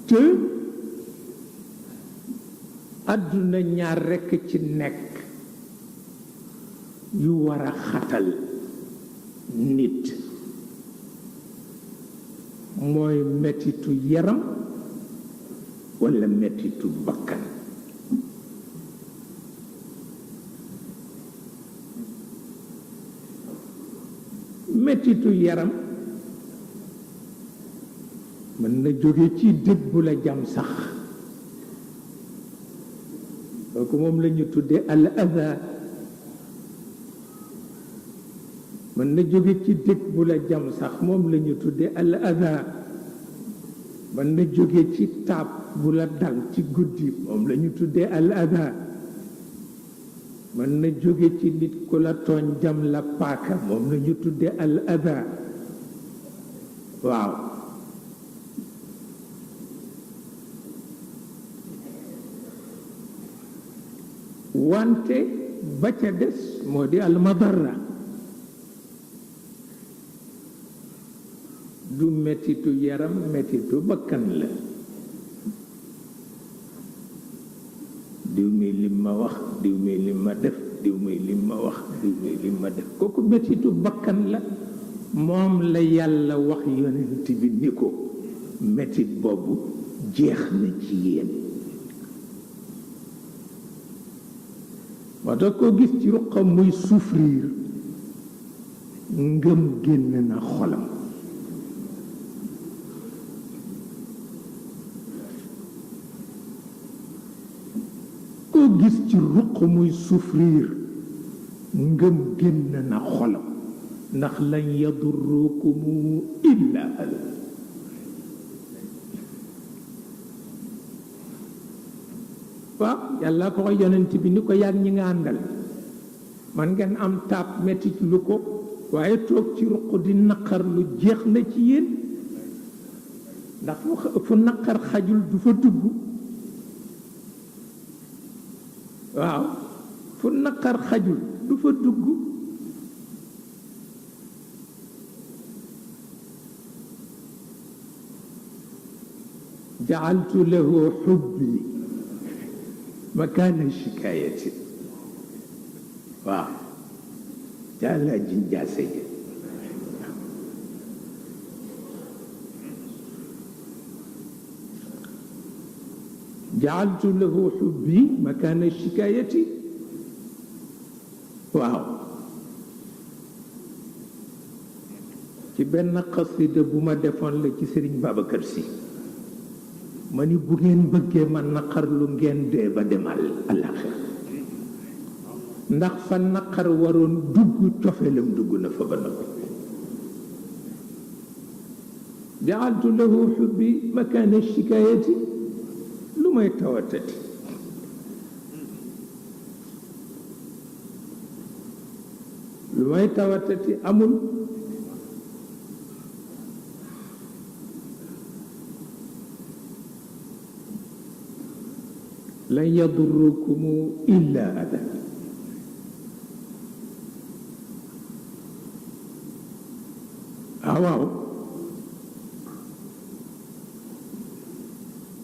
te àdduna ñaar rekk ci nekk yu war a xatal nit mooy mettitu yaram walla mettitu bakkan mettitu yaram mën na jóge ci dëj bu la jam sax kooku moom la ñu tudde al adha mën na jóge ci dëj bu la jam sax moom la ñu tudde al adha mën na jóge ci taab bu la dal ci guddi moom la ñu tudde al adha mën na jóge ci nit ku la tooñ jam la paaka moom la ñu tudde al adha waaw wante ba ca des moo di al madarra du mettitu yaram mettitu bakkan la diw mi lim ma wax diw mi lim ma def diw mi lim ma wax diw mi lim ma def kooku mettitu bakkan la moom la yàlla wax yonent bi ni ko mettit boobu jeex na ci yéen moo tax koo gis ci ruqam muy souffrir ngëm génn na xolam koo gis ci ruq muy souffrir ngëm génn na xolam ndax lan yadurrukumu illa ala waaw yàlla ko yonent bi ni ko yàgg ñi nga àndal man ngeen am taab metti lu ko waaye toog ci ruq di naqar lu jeex na ci yéen ndax fu naqar xajul du fa dugg waaw fu naqar xajul du fa dugg ja'altu lahu hubbi makaana shikaayati waaw jàlla jinjaase ji ja'altu lahu hubbi makaana shikaayati waaw ci benn xasida bu ma defoon la ci Sëriñ Babacar Si ma ni bu ngeen bëggee ma naqar lu ngeen dee ba demal àllaaxira ndax fa naqar waroon dugg cofeelam dugg na fa ba noppi ja'altu lahu hubbi makaana shikaayati lu may tawatati lu may tawatati amul lan yadurrukumu illa ada waaw